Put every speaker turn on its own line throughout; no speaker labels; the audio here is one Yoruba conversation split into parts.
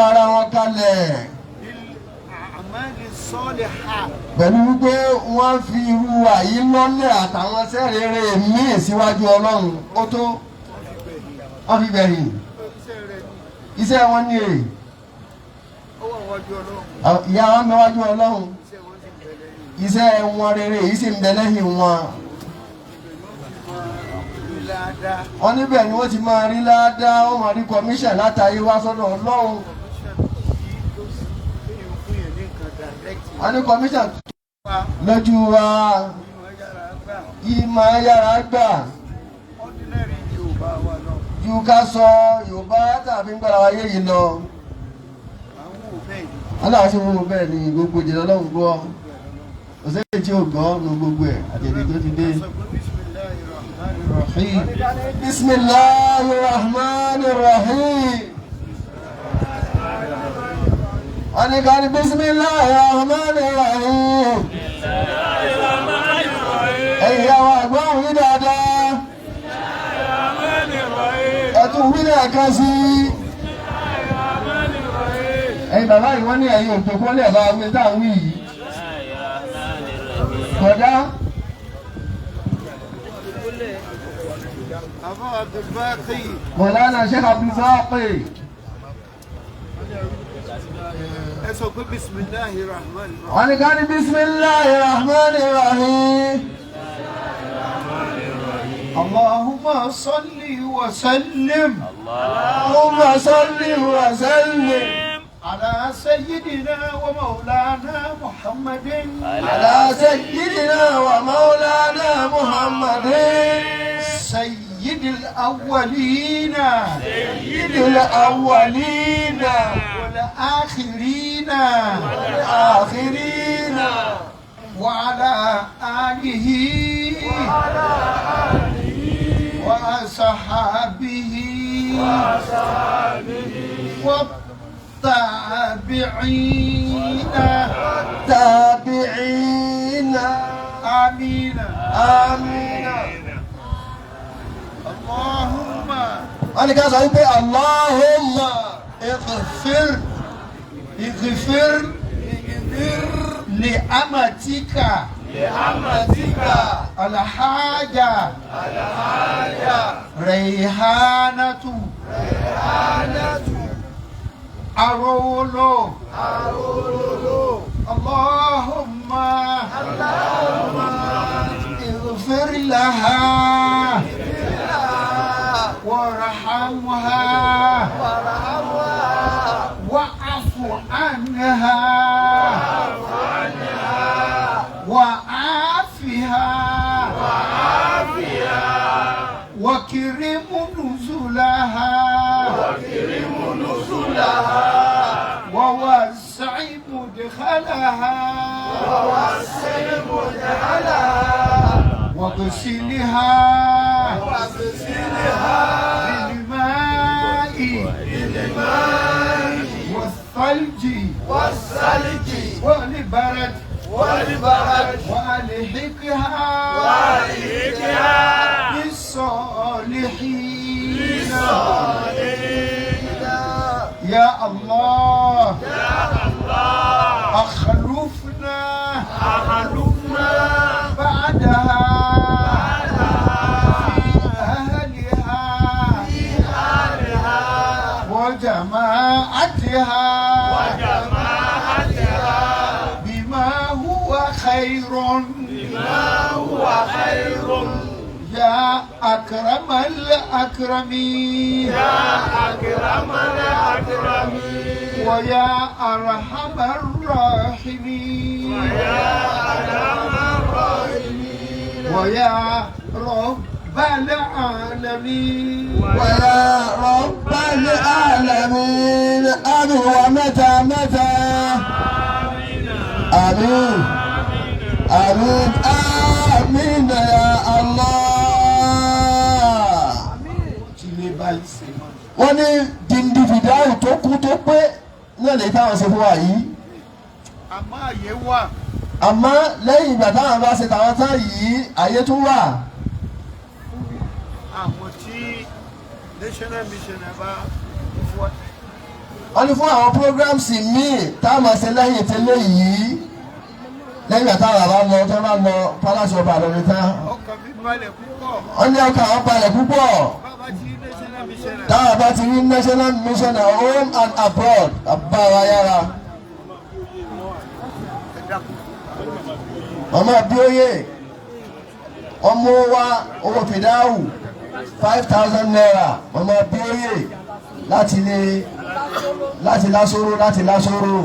Ara wọn kalẹ̀
بالأعمال الصالحة
pẹ̀lú wípé wọ́n fi irú àyí lọ́lẹ̀ àtàwọn sẹ́rẹ̀ẹ́rẹ́ míì síwájú Ọlọ́run, ó tó wọ́n fi gbẹ̀yìn.
Iṣẹ́ rẹ̀ ni.
Iṣẹ́ wọn ní èrè.
Ó wà wájú Ọlọ́run.
Ìyá wọn mẹ́wájú Ọlọ́run.
Iṣẹ́ wọn sì ń bẹ lẹ́yìn.
Iṣẹ́ wọn rere yìí sì ń bẹ lẹ́yìn wọn.
Ibẹ̀ ni wọ́n ti máa rí ládàá.
Wọ́n níbẹ̀ ni wọ́n ti máa rí ládàá, wọ́n máa rí commission látàyé wá sọ́dọ̀ Ọlọ́run.
Commission tí ó sì kéèyàn fún yẹn ní nǹkan direct.
Wọ́n ní commission
Wá
lójú wa.
ìmọ̀ yára gbà.
Yìí máa yára gbà
Ordinary Yorùbá wa lọ.
ju ká sọ Yorùbá tàbí gbára wáyé yìí lọ.
Àwọn ò bẹ́ẹ̀ ni.
Aláwọ̀ sí wọn bẹ́ẹ̀ ni gbogbo ìjìnlẹ̀ Ọlọ́run gbọ́, òṣèré tí ò gbọ́ nu gbogbo ẹ̀ àtẹ̀lé tó ti dé.
Sọ pé bismillahir rahmanir rahim.
Bisimilahi rahman rahim. Wọ́n ní ká ní bisimilahi rahman rahim. Ẹ̀yin àwọn àgbọ̀n wí dáadáa. Ẹ̀tún wí lẹ́ẹ̀kan sí i. Ẹ̀yin bàbá yìí, wọ́n ní ẹ̀yin òjò kọ́lẹ̀ bá wí tá à ń wí yìí. Kọjá.
Àfọ́ Abdulbaqi.
Mọ̀lánà Sheikh Abdulbaqi.
Ẹ sọ pé bismillahir rahmanir rahim.
Wọ́n ní ká ní bisimilahi rahman rahim.
اللهم صل وسلم
اللهم صل وسلم
على سيدنا ومولانا محمد
على سيدنا ومولانا محمد
سيد الأولين
سيد الأولين
والآخرين
والآخرين
وعلى آله وأصحابه والتابعين
تابعين.
آمين.
آمين.
اللهم
Wọ́n ní ká sọ wípé اللهم
اغفر اغفر لأمتك
لأمتك
الحاجة ريحانة أرولو. اللهم اغفر لها وارحمها واعف عنها وعافها وكرم نزلها ووسع مدخلها واغسلها بالماء والثلج والبرد والحقها بالصالحين. يا الله، أخلفنا بعدها في أهلها وجماعتها بما هو خير يا أكرم الأكرمين ويا أرحم الراحمين ويا رب العالمين.
ويا رب العالمين. آمين. ومتى متى؟ آمين آمين آمين يا الله.
Tí lè báyìí ṣe mọ́.
Wọ́n ní dindi fìdáhùn tó kú tó pé náà lè táwọn ṣe fún wa yìí.
Àmọ́ àyè wà.
Àmọ́ lẹ́yìn ìgbà táwọn bá ṣe tàwọn tán yìí, àyè tún wà.
Àwọn tí national mission bá fún wa.
Wọ́n ní fún àwọn programs míì tá a máa ṣe lẹ́yìn tẹ́lẹ̀ yìí, lẹ́yìn àtàwọn àbá lọ tó bá lọ Palace ọba lórí tán.
Ọkàn mi balẹ̀ púpọ̀.
Wọ́n ní ọkàn àwọn balẹ̀ púpọ̀.
Bàbá tí national missioner.
Táwọn bá ti rí national mission home and abroad, bàbá wa yára.
Ẹ dákun.
Màmá Bíóyè, ọmọ wa, owó fìdáhù ₦5,000. Màmá Bíóyè láti lè láti lásòrò láti lásòrò.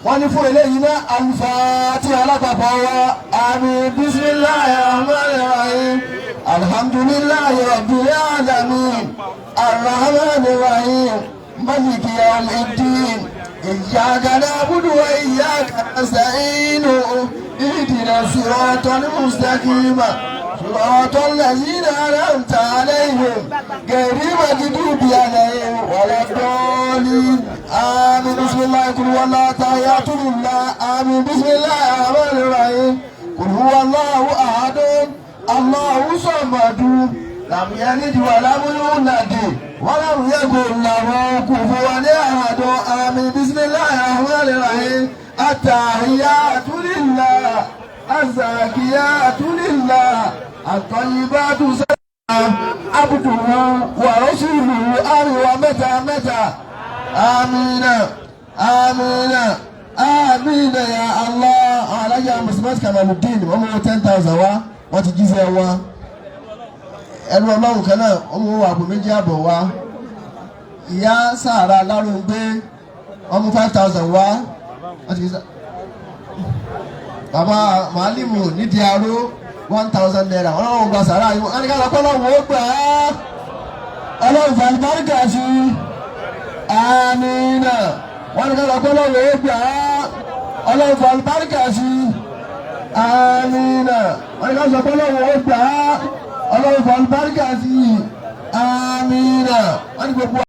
Wọ́n ní fún eléyìí náà, Al-Fatiha alápapọ̀ wa. Àmín. Bismillahir rahmanir rahim. Alhamdulillahi rabbil alamin. Arrahmanir rahim. Maliki yawmiddin. Iyyaka na'budu wa iyyaka nasta'in. Ihdina siratal mustaqim. صراط الذين أنعمت عليهم غير المغضوب عليهم ولا الضالين. آمين. بسم الله، قل هو الله، تحيات لله. آمين. بسم الله الرحمن الرحيم. قل هو الله أحد، الله الصمد، لم يلد ولم يولد ولم يكن له كفوا أحد. آمين. بسم الله الرحمن الرحيم. التحيات لله، الزاكيات لله، الطيبات، سلام عبده ورسوله. آمين. ومتى متى. آمين، آمين، آمين يا الله. Alájà Mùsùlùmí Kamaludin, wọ́n mú 10,000 wá, wọ́n ti jíṣẹ́ wọn. Ẹnu ọlọ́run kan náà, wọ́n mú àpò 2.5 wá. Ìyá Sàrà Lárúgbé, wọ́n mú 5,000 wá, wọ́n ti jíṣẹ́. Bàbá Màálìmù nídìí aró, ₦1,000. Ọlọ́run gba sàrà yìí. Wọ́n ní ká lọ́pọ̀ ọlọ́run ó gbà á, ọlọ́run fàlùbáríkà sí. Àmín. Wọ́n ní ká lọ́pọ̀ ọlọ́run ó gbà á, ọlọ́run fàlùbáríkà sí. Àmín. Wọ́n ní ká lọ́pọ̀ ọlọ́run ó gbà á, ọlọ́run fàlùbáríkà sí. Àmín. Wọ́n ní gbogbo.